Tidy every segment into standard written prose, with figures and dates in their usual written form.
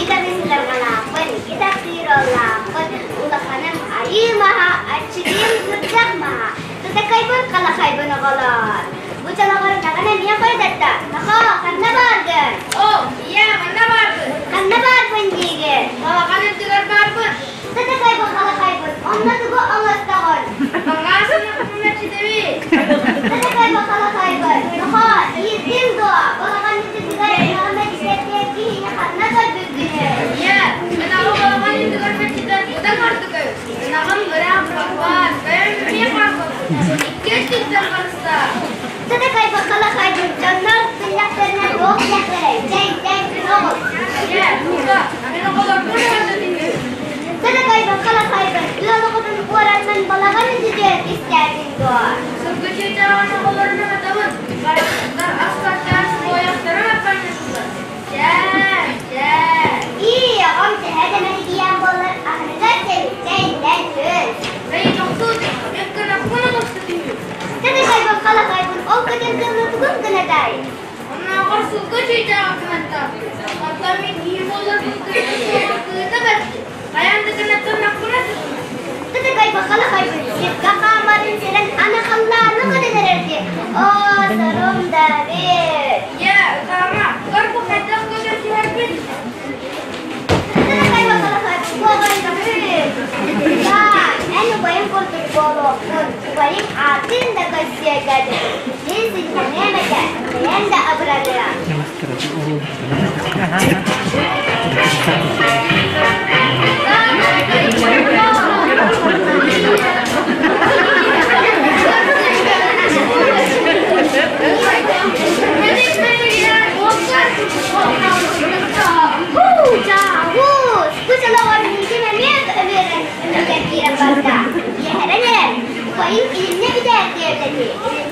Икки көмүс ытарҕалаахпын, икки таптыыр уоллаахпын, улаханым айыы маһа, аччыгыйым күрдьэх маһа, тутакайбын халахайбын оҕолоор. Бу чолоҕор даҕаны эмиэ хойдатта. Нохоо, ханна бааргын? Оо, ийээ, манна баарбын. Ханна баарбын диигин? Балаҕан үрдүгэр баарбын. Тутакайбын халахайбын, онно тугу оҥостоҕун? Маҥаас ынахпын мэрчитэбин. Тутакайбын халахайбын, нохоо, иирдиҥ дуо? Балаҕан үрдүгэр ынаҕы мэрчитэрдиэн киһини ханна көрбүккүнүй? Ийээ, ынаҕы балаҕан үрдүгэр мэрчитэр быдан ордук эбит. Ынаҕым ыраах барбат, бэйэм эмиэ хаалбаппын. Икки өттүттэн барыстаах. Тутакайбын халахайбын, дьоннор биллэхтэринэ туох диэхтэрэй? Чэй, чэй, оҕус. Ийээ, бука, мин оҕолорбун ыҥырда түһүө. Тутакайбын халахайбын, ыал оҕотун уораннан балаҕан үрдүгэр кистээтиҥ дуо? Сылгы чыычааҕын оҕолорун аһатабын, барахсаттар ас-тартаан субуойахтарын аппанньатыллар. Чээ, чээ. Ии, оҕом төһө да мэлигийээн буоллар, аһыныгар чэй, чэй, түс. Бэйи тохтуу түс, мен кынаппын оҥосто түһүү. Тутакайбын халахайбын, ол көтөр кыылы тугун гынатай? Оннооҕор сылгы чыычааҕа кынаттаахпын. Оттон мин киһи буоларбын кыыта суоҕа кыыта бэрт. Хайаан да кынаттаннахпына сытына. Тутакайбын халахайбын, сиргэ хаамарын сирэн аны халлааны көтөн эрэрди. Оо, сорум да бит. Ийээ, ытаама, көр бу хайдах көтөн түһэрбин. Тутакайбын халахайбын, буолан да бит. Эн убайым курдук буолуохпун, убайым аатын да көрсүөгэ дылы. Мин сынньаныам этэ, бэйэм да абыраныам. Убайым илиннэ бүтээр диэбитэ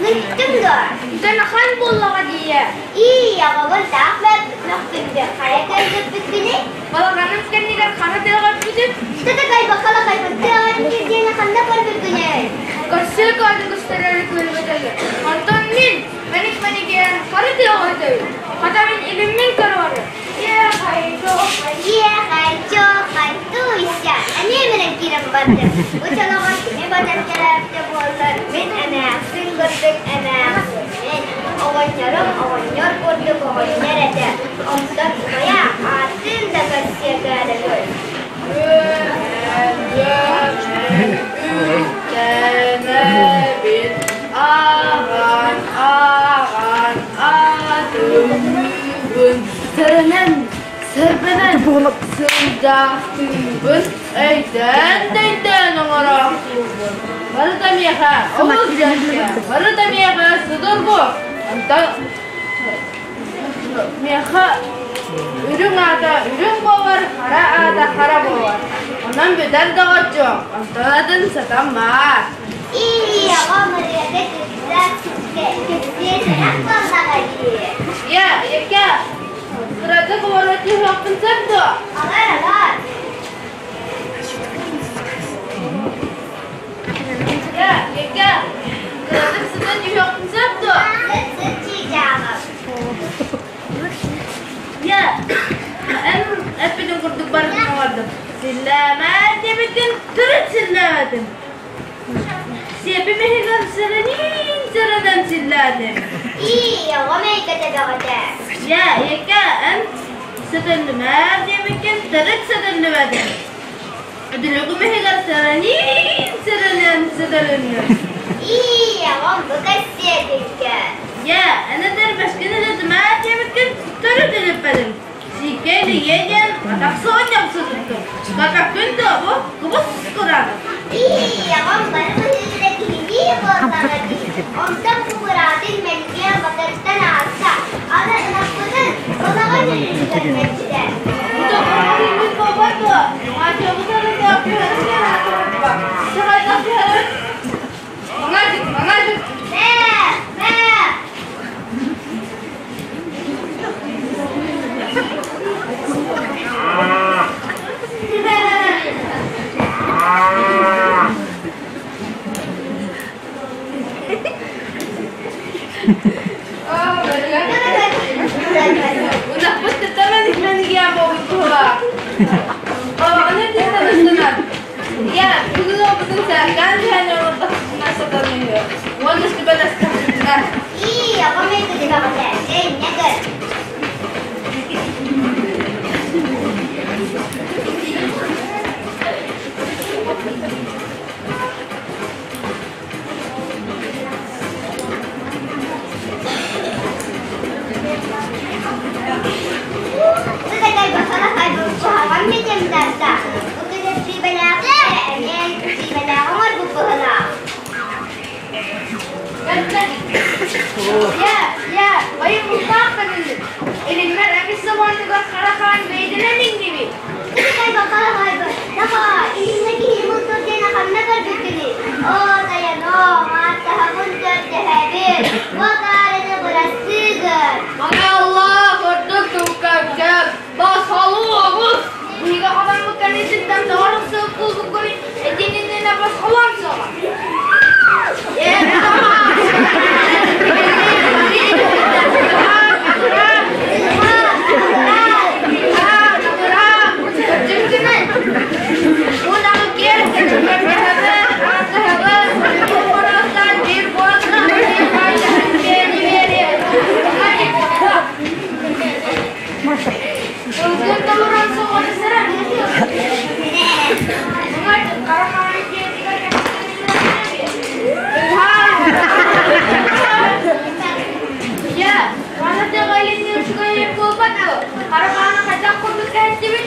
Илиҥҥин дуо? Дьанахан буоллаҕа дии. Ии, аҕабын таах мөхпүккүн, хайа көрбүппүккүнүй? Балаҕаным кэннигэр хара тыаҕа өппүтүм. Тытыкайба халахайбын тыаҕа түһэр диэни ханна көрбүккүнүй? Көрсө көөрдү көстөрөрү көрбөтөлөр. Онтон мин мэник-мэникээн хара тыаҕа өтөбүн. Хата мин илиммин көрөөрү. Ехай, чохай, туйся! Эмиэ мэрэн киирэн бардым. Бу чолоҕор кими батан кэлээбитэ буоллар, мин эмээхсин курдук эмээхсиммин. Оҕонньорум оҕонньор курдук оҕонньор этэ. Онтон убайа ааттыын да көрсүөкээрэбин. Үктэнэбин ааҕан, ааҕан атыллыыбын. Сэрэнэн, сэрбэнэн сылдьаахтыыбын, өйдөөн да өйдөөн оҥороохтуубун. Барыта миэхэ олус дьэҥкэ, барыта миэхэ судургу. Онтон миэхэ үрүҥ аата үрүҥ буолар, хара аата хара буолар. Онон бүтэр доҕоччуом, онтон атын сатаммат. Ии, оҕом ырыата кытта кэпсиэ сэрэх буоллаҕа дии. Ийэ, ийэкэ, кыратык олоро түһүөхпүн сөп дуо? Алар, алар. Ийэ, ийэкэ, кыратык сыта түһүөхпүн сөп дуо? Сыт, сыт чыычааҕым. Ийэ, эн эппитин курдук барытын оҥордум. Силлээмэ диэбиккин төрүт силлээбэтим. Сиэпим иһигэр сэрэнин сэрэнэн силлээтим. Ии, оҕом эйгэтэ бөҕөтө. Ийэ, ийэкэ, эн сэтэллимээр диэбиккин төрүт сэтэллибэтим. Өтүлүгүм иһигэр сэрэнин сэрэнэн сэтэлинним. Ии, оҕом бу кэссиэтиккэ. Ийэ, эн этэр бэскин илитимээр диэбиккин төрүт илиппэтим. Сииккэ илийиэ диэн атах суон ньамсытыттым. Бакаккын дуо бу? Кубус кураанах. Ии, оҕом бары быһыыта киһилии буоллаҕа дии. Онтон бу быраатын мэлгиэн батарыттан ааста. Аны ынахпытын балаҕан үрдүгэр мэлдьитэ. Бу буолбат дуо? Маачабыт арыгы түһэрин диэн аатырбыппа. Чаҕайдах түһэрин. Маҥаадьык, маҥаадьык. Мээ, мээ. Ынахпыт тыттан иһэн буолбут куһула. Оҕону тыыннарыстынан, ийэ, бүгүн уопутун сэргээн түһэн олордохпутуна сатаныыһы уонна сүбэлэстэхпитинэ. Ии, оҕом өйдөтүбэҕитэ, инньэ көр. Ийэ, ийэ, байым бултаах көнүлүн. Илиммэр эмис собооннугар хара хаан бэйдэнэн иҥнибит. Маны Аллах ордук туккаккар басхалуобут. Биһиги хатаммыт кэннититтэн тоҕорох сылкулбуккун этининнэ басхалаан соҕа. Ийэ, ханна даҕайыллыы үчүгэй буолбат дуо? Харахааны хайдах курдук кэһэттибит?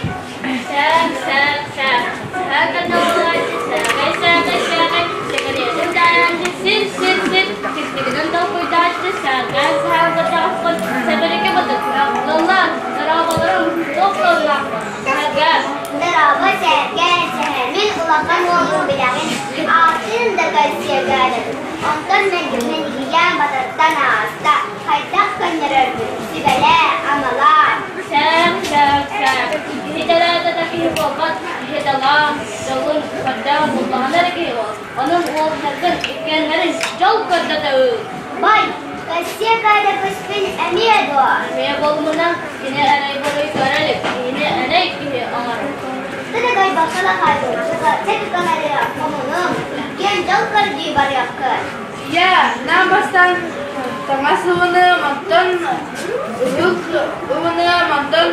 Сээк, сээк, сээк, сээкэ доллааччы, сээкэй, сээкэй, сээкэй, сигаретын даарааччы, сир, сир, сир, кистигинэн толкуйдааччы, сээкээн саһарга таҕыспыт, сэбэрэки батыктаах, ыаллар, дорооболорум, туох тыллаахпын, саһарга. Дорообо сэргээ сэһэмин улахан уолун билэҕин, аатын да көрсүөгээдэбин, онтон мэнигийээн батартан ааста, хайдах көннөрөрбүн сүбэлээ, амалаа. Сээк, сээк, сээк, киһи дэлээтэ да киһи буолбат, киһи далаан, дьолун көрдөөн буллаҕына эрэ киһи буолар. Онон уолаттаргын иккиэннэрин дьол көрдөтөбүн. Бай, көрсүөгээдэппин эмиэ дуо? Эмиэ буолумуна, кини эрэй буруй көрө илик, киһини эрэй киһи оҥорор. Тыгай бакалахайбын, чэки камерыа хомунуҥ, иккиэн дьол көрдүү барыаххыт. Ийэ, нам бастаан таҥас ылыныам, оттон ыһык ылыныам, онтон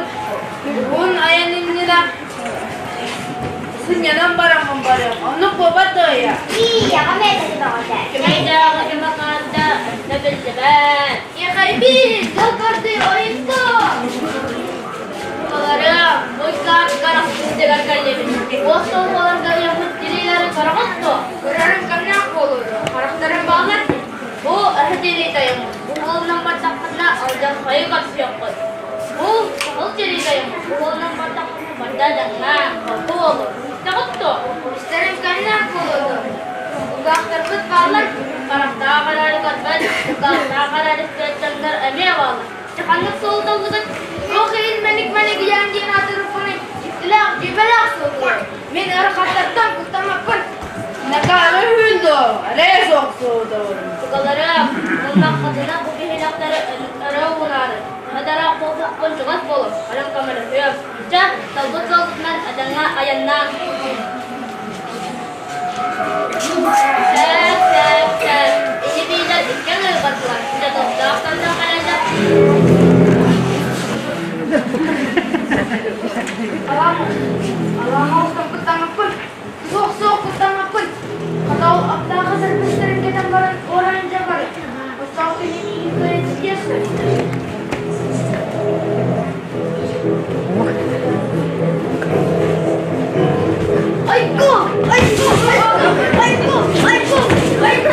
уһун айан иннинэ сынньанан бараммын барыам. Оннук буолбат дуо, ийэ? Ийэҕэ мэтэти бөҕөтө. Кимэйдээҕи кимэ хаанда, да биллибэт. Ехайби, дьол көрдүү ойутто! Баларым, буйсаат харахпытыгар кэллибит. Уостан буоларга ыйаммыт тириилэри көрөҕүт дуо? Көрөрүм кэмнээх буолуо, харахтарым бааллар дии. Бу эһэ тирии тайаммыт. Бу уолунан бардаххына алдьархайы көрсүөххүт. Бу саһыл тирии тайаммыт. Бу уолунан бардаххына барда дьаҥнаах, хоту буолуо. Истэҕит дуо? Истэрим кэмнээх буолуо дуо? Кулгаахтарбыт бааллар дии. Харахтаах эрээри көрбөт, кулгаахтаах эрээри истибэт дьоннор эмиэ бааллар. Дьэ ханнык суолу таллыгыт? Туох иһин мэник-мэник ийэм диэн аатырыппыный? Дьиктилээх, дьиибэлээх суоллар. Мин ыарахаттартан куттаммаппын. Накаары үһүн дуо? Эрэ суох суолдабын. Тугаларым, муннаххытына бу биһилэхтэри өрө уунаары, мадара буолбаппын чугас буолуҥ, өрөм көмөлөһүөм. Дьэ, талбыт суолгутунан этэҥҥэ айаннаан. Сээк, сээк, сээк, ини-биилэр икки аҥыы бардылар, дьэ тыллаах тыллаах кэлэллэр. Алаама охтон куттаммаппын. Суох, суох куттаммаппын. Хата ол аптаах сарбыстарын кэтэн баран уоран дьэ бар. Оччоҕо кини миигин көрөн ситиэ суох. Айку! Айку! Айку! Айку! Айку!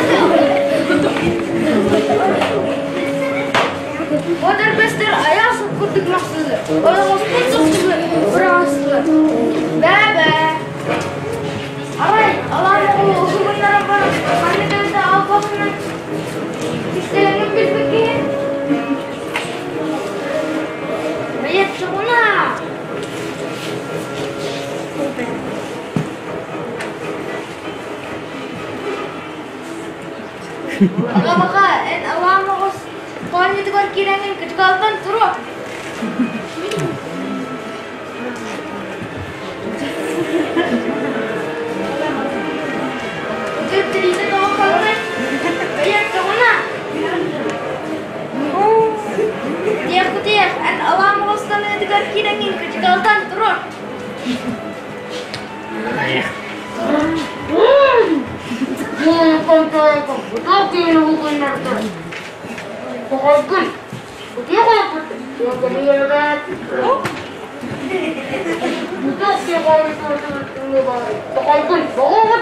Отарбастар айах курдук махсылы, ойоҕоспун сохсулу, быраҕастылар. Бээ-бээ. Арай, алаан оҕолу уһугуннаран баран, ханнык эмитэ албаһынан кистэлэҥин билбит киһи. Бэйэт сугуна! Аҕа-баҕа, эн алаан оҕус хоонньутугар киирэҥҥин кычыкалтан туруо. Туох киһини уһугуннарда? Тоҕойгун, утуйа хойуппут, туох Тоҕойгун, тоҕо оҕо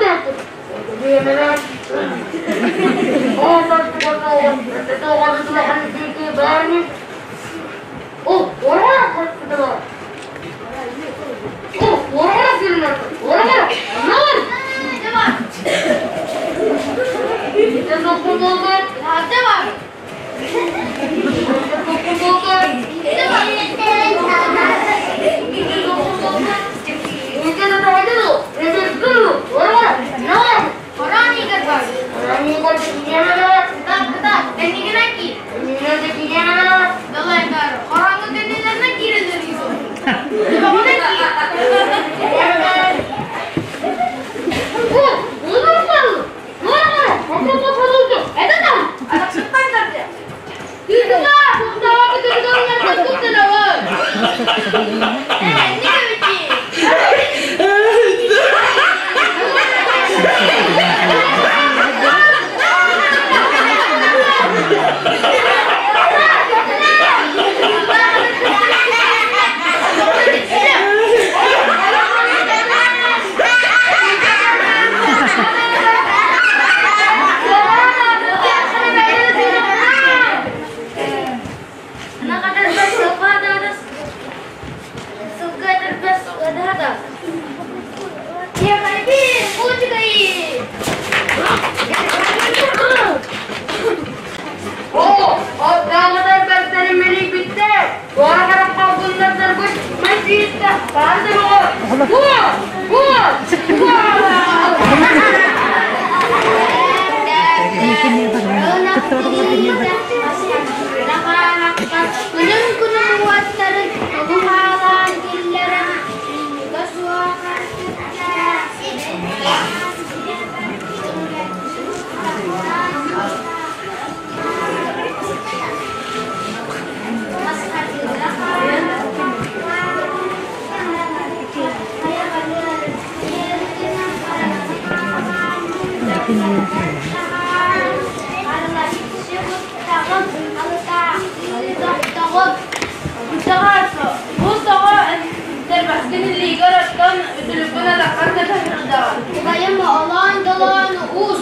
Убайым олоон-долоон уус,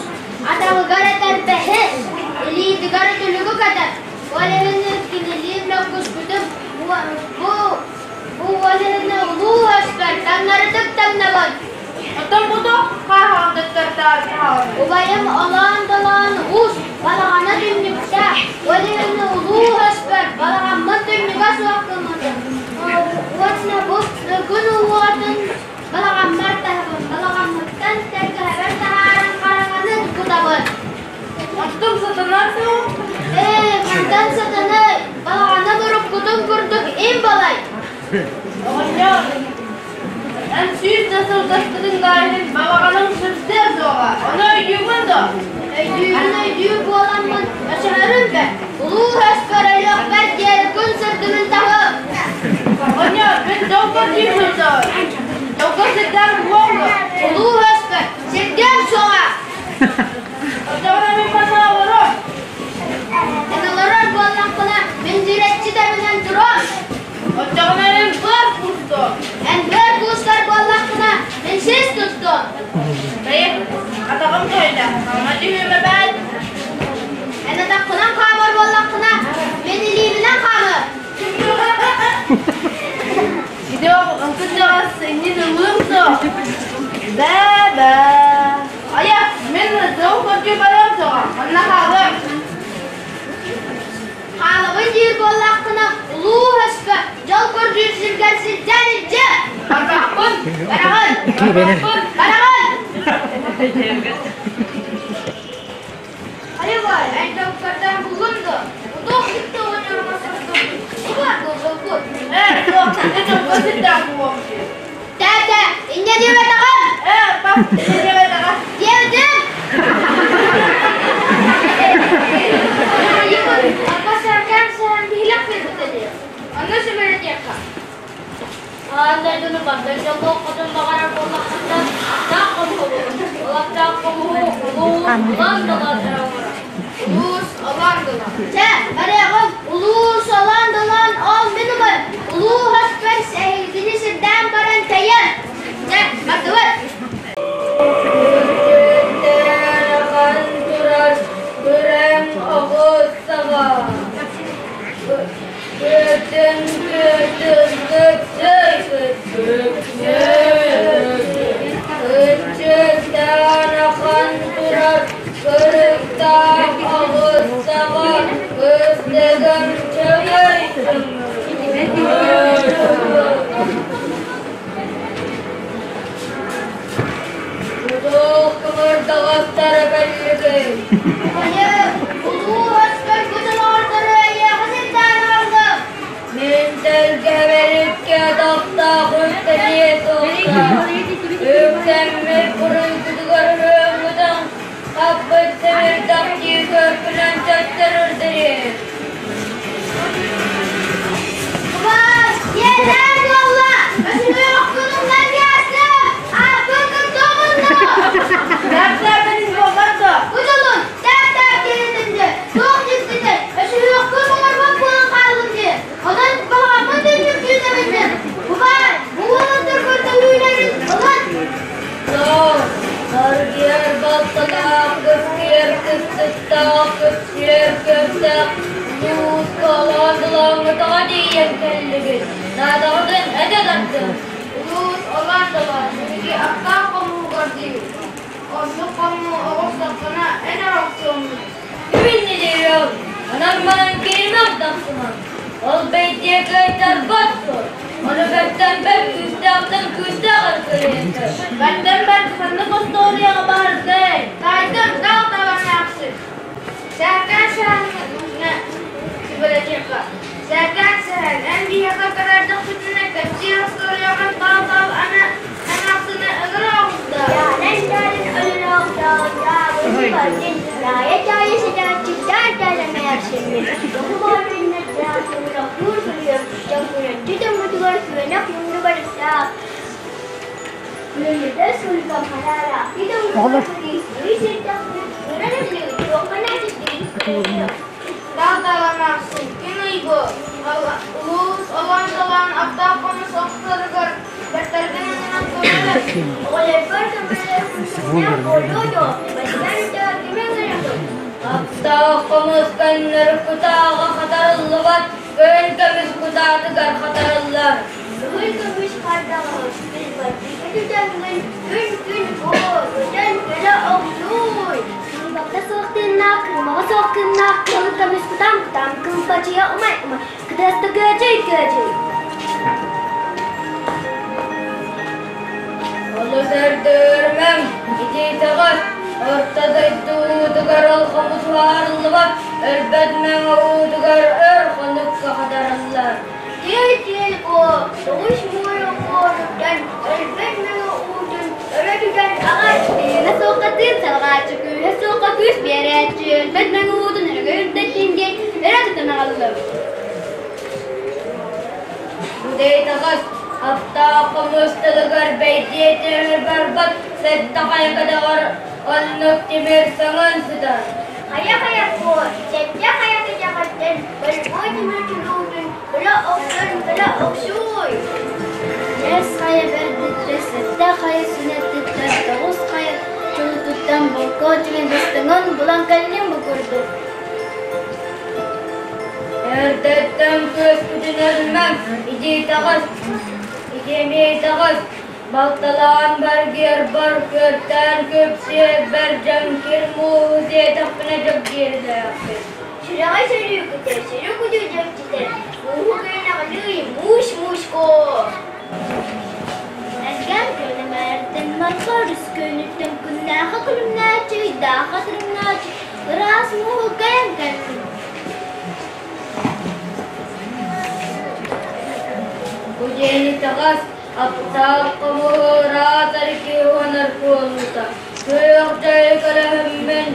атаҕыгар этэрбэһи, илиитигэр үтүлүгү кэтэр. Ол иһин кинилиин мөккүспүтүм, бу бу ол иһин улуу өспөр таҥнарытык таҥнабын. Убайым олоон-долоон уус, балаҕана түннүктээх, ол иһин улуу өспөр балаҕаммын түннүгэ суох гыммытым. Уонна бу күн уотун балаҕаммар таһабын, балаҕаммыттан тэлгэһэбэр таһааран хараҥаны кутабын. Ээ, хантан сатаный, балаҕана уруккутун курдук им балай. Эн сүүс да сылгаспытыҥ да иһин балаҕаныҥ сырдыа суоҕа, ону өйдүүгүн дуо? Өйдүүбүн өйдүүр буоламмын өсөһөрүм бэрт, улуу өспөр өлүөхпэр диэри күн сырдыгын таһым. Оҕонньор, мин дьолго дии сылдьабын. Дьолго сирдээх буолуо. Улуу өспөр сирдиэм суоҕа. Оччоҕуна мин манна олоруом. Эн олорор буоллаххына, мин дьирэччи тэбинэн туруом. Оччоҕуна мин быар куустуом. Эн быар куустар буоллаххына, мин сис туттуом. Бэйи, атаҕым көһүйдэ. Маама түһүөм эбээт. Эн атаххынан хаамар буоллаххына, мин илиибинэн хаамыам. Ити кырдьаҕас иннин ылыам суох. Бээ-бээ. Айа, мин сыл көрдүү барыам суоҕа. Манна хаалыам. Хаалабын диир буоллаххына, улуу өспө, дьол көрдүүр сиргэр сирдээн илдьэ! Барбахпын! Бараҕын! Барбахпын! Бараҕын! Айыбай, эн дьоккордон буллун да, утуох ситте оҕонньорума сырдым. Убар буолбут. Ээ, суох, ити дьолго сирдээх буолуом дии. Тээте, инньэ диэбэтэҕим! Ээ, пап, инньэ диэбэтэҕэ. Диэбитим! Аппа сэргээн сэһэн биһилэх биэрбитэ дии. Онно сүмэрэтиэххэ. Аан дойдуну барда дьоллооххутун баҕарар буоллаххытына, аттаах хомуһу булун. Ол аттаах хомуһу улуу улаан далаатара оҥорор. Олоон-долоон. Чэ, барыаҕыҥ, улуус олоон-долоон ол мин убайым, улуу хос эһигини сирдээн баран тэйэн. Чэ, бардыбыт. Күрдьүттээн ахан турар күрэҥ оҕус саҕа. Күтүн күтүн күттүй Күчүттээн ахан турар кырыктаах оҕус саҕа кыстыгым чөҥөй Кутуох кымырдаҕастара кэллигин Убайым, улуу өспөргүт олоҕордору эйиэхэ сирдээн аҕаллым. Мин тэлгэбэриккэ атахтаах үктэниэ суохтаах. Үктэммит буруйгутугар өлүөҥҥүтүн хаппыт тимирдэхтии көрпүнэн төттөрүрдүрүө. Убай, иэдээн буолла! Өсүлүөхпүн умнан биэрдим! Ааппын кытта умуннум! Кэпсээбитин буоллар да? Бу дьонун тээп-тээп диэн дии, туох дьиктитэй, өсүлүөхпүн оҥорбот буолан хааллым дии. Онон баҕаммын түннүк түүнэбинним. Убай, бу уолаттар көрдөһүүлэрин ылан. Суох, аргыар балталаах, кыскыйар кыстыктаах, көпсүөр көпсөх, улууска олоон-долооҥҥутаҕа тиийэн кэллигит. Наадаҕытын этэ тардыҥ. Улуус олоон-долоон, биһиги аптаах хомуугар диибит. Оннук хомуу оҕустаххына, эн эрэ охсуоҥҥун. Күннү диэриэм, онон манан киримэх тахсымаҥ. Ол бэйдиэ кыайтарбат дуо? Ону бэртэн бэрт күүстээхтэн күүстээх эркэлиэтэ. Бэртэн бэрт ханнык остуоруйаҕа бааргай? Таайдым, дал табанаахсыт. Сээкээн сэһэҥҥэ библиотека. Сээкээн сэһэн, эн биһиэхэ кэлэрдэхпитинэ кэпсиир остуоруйаҕын таал-таал аны эмээхсини ыҥыра оҕуста. Таал-таал эмээхсин, күн ый бу, улуус олоон-долоон аптаах хомус охторугар бэртэргин аннынан көрөбүн. Аптаах хомус көннөрү кутааҕа хатарыллыбат, күн көмүс кутаатыгар хатарыллар. Олус өрдөөрүмэҥ, итиитэҕэр, орто дойду уутугар ол хомус уһаарыллыбат, өлбөт мэҥэ уутугар өр хонукка хатарыллар. Будэйдаҕас, аптаах хомус тылыгар бэйдиэ тимир барбат, сэттэ хайа кэтэҕэр оннук тимир саҥан сытар. Хайа-хайа буор, сэттэ хайа кэтэҕиттэн Өлбөй тимир чулуутун Өлө охсон, өлө охсууй! Бэс хайа бэрдиттэн, сэттэ хайа сүнэтиттэн, тоҕус хайа чулуутуттан болкоо түгэн быстыҥын булан кэллим бу курдук. Эрдэттэн күөспүтүн өлүмэҥ, итиитэҕис, итиэмиэйтэҕис, балталаан баргыарбар, күөртээн күпсүөбэр дьэҥкир мууһу сиэтэхпинэ дьэгдиэрилээхпин. Сүрэҕи сөрүүкүтэр, сөрү кутуу дьэбдьитэр, мууһу кыанаҕалыы муус-муус-коо! Эргэн көлөмөөртөн Марха өрүс күөнүттэн күннээхэ күлүмнээччи, ыйдаахха тырымнааччы ыраас мууһу кэйэн кэллим. Бу дьиэни таҕас, аптаах хомуһу ыраатар киһи уонар куолута, күөх дьайы көлөһүммүн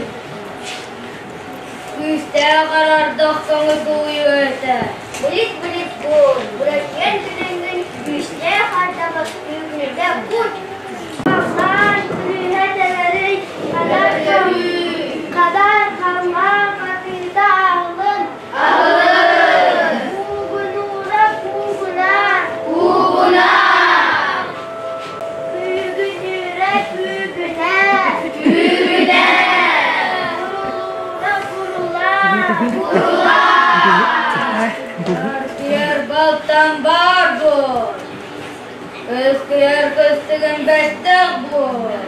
Күүстээх арардах көҥү тууйуо этэ. Билик-билик буол, быракыан күнүҥҥүн күүстээх ардамак түүнүргэ кут! Халлаан күлүүһэ тэлэрий, хадаар халлаан хатыыта. кыстыгын бэттэх буол.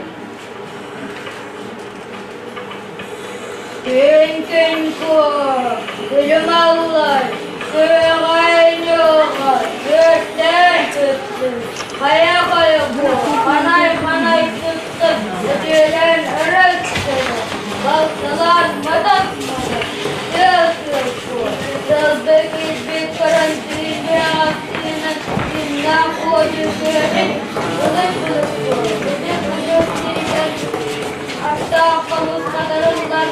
Күн-күн куо, күлүм аллай, күөҕэй ньуоха, күөртээн түптүн, хайа-хайа буо, ханай-ханай туттан, өтүөлээн өрө үктэнэ, балтылаан матас-матас, тыал-тыал куо, тыалбы киирбит көрөн түүлбэҕэ тыынан, күннээх куодьу күөтүн, былыт-былыт куо, күдүк-күдүк сиригэр Аттаах хомус хатарыллар,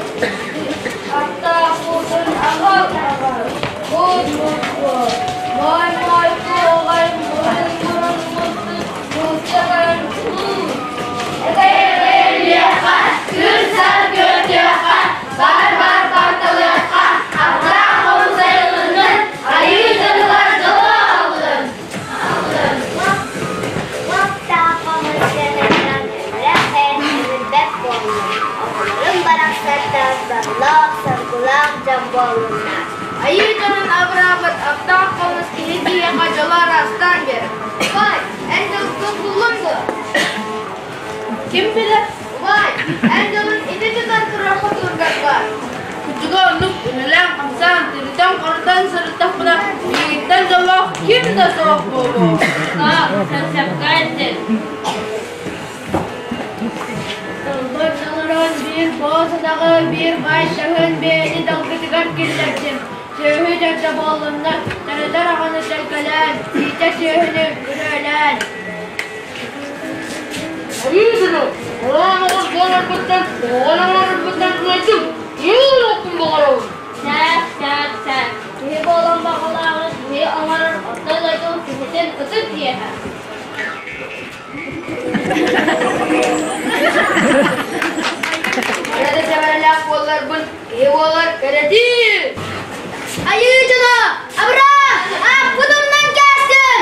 аттаах куутун аҕал-аҕал, муус-муус буол, моой-моой куоҕай, мурун-мурун мустут, мууска баран улуу. Эбэйэлиэххэ, күр-сар күөртүөххэ, бар-бар барталыахха, аттаах хомус айылыннын, айыы дьонугар дьолу аҕаллын. Элбэх буоллун, оҕолорум барахсаттар дьоллоох, соргулаах дьон буоллуннар. Айыы дьонун абыраабыт аптаах хомус киһи киһиэхэ дьолу араастаан биэрэр. Убаай, эн дьолгун буллуҥ дуо? Ким билэр? Убаай, эн дьолун ити тутан турар хотуургар баар. Кучуга оннук үлэлээн-хамсаан, тиритэн-хорутан сырыттахпына, миигиттэн дьоллоох ким да суох буолуо. Сапсапка эттин. Тылбын толорон биир буос атаҕы, биир баай таһын бэйэни талгытыгар киллэрдим. Сүөһү дьарда буоллуннар, тарытар аҕаны төлкөлөөн, иитэ сүөһүнү күрүөлээн. Айыы дьоно, олоон оҕус буоларбыттан, оҕон оҥорорбуттан кыайдым, ийэ олохпун баҕарабын. Сээк, сээк, сээк. Киһи буолан баҕалааҕы киһи оҥорор орто дойду киһитин ытык иэһэ. Кэрэ да сэбэрэлээх буолларбын, киһи буолар кэрэтиир. Айыы дьоно, абыраа! Ааппын умнан кээстим!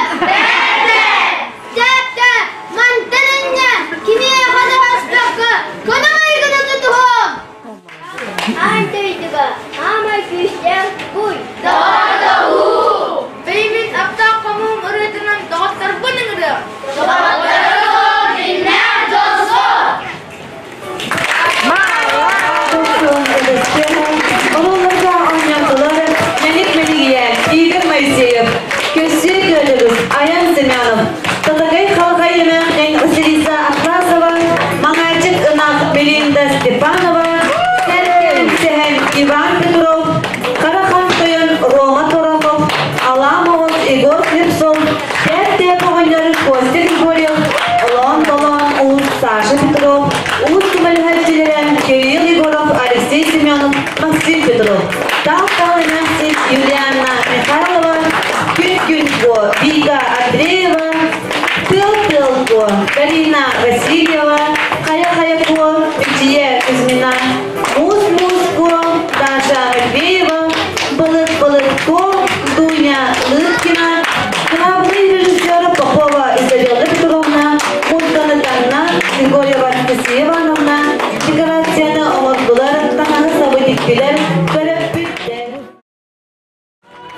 Сөптө, мантан инньэ кимиэхэ да хаспакка, көнө майгыны тутуһуом! Аан дойдуга аамай күүстээх тугуй? Доҕордоһуу! Бэйэбит аптаах хомуум ырыатынан доҕотторбун ыҥырыам. Доҕотторум дьиҥнээх дьол суох! Оҕолорго оонньоотулар Мэник Мэлигийэ, Игорь Моисеев, Көссүө Кыалыгыс, Аян Семенов, Татагай Халҕай эмээхсин Василиса Атласова, Маҥаачык ынах Мелинда Степанова, Сэргэн Сэһэн Иван Петров, Хара Хан Тойон Рома Торохов, Алаам оҕус Егор Слепцов, Тээп-тээп оҕонньор Костя Григорьев, Олоон Толоон Уус Саша Петров, Уус көмөлөһөөччүлэрэ Кирилл Егоров, Алексей Семенов, Максим Петров, Тал-Тал эмээхсин Юлианна Михайлова, Күн-Күн Куо Вика Андреева, Тыл-Тыл Куо Карина Васильева, Хайа-Хайа Куо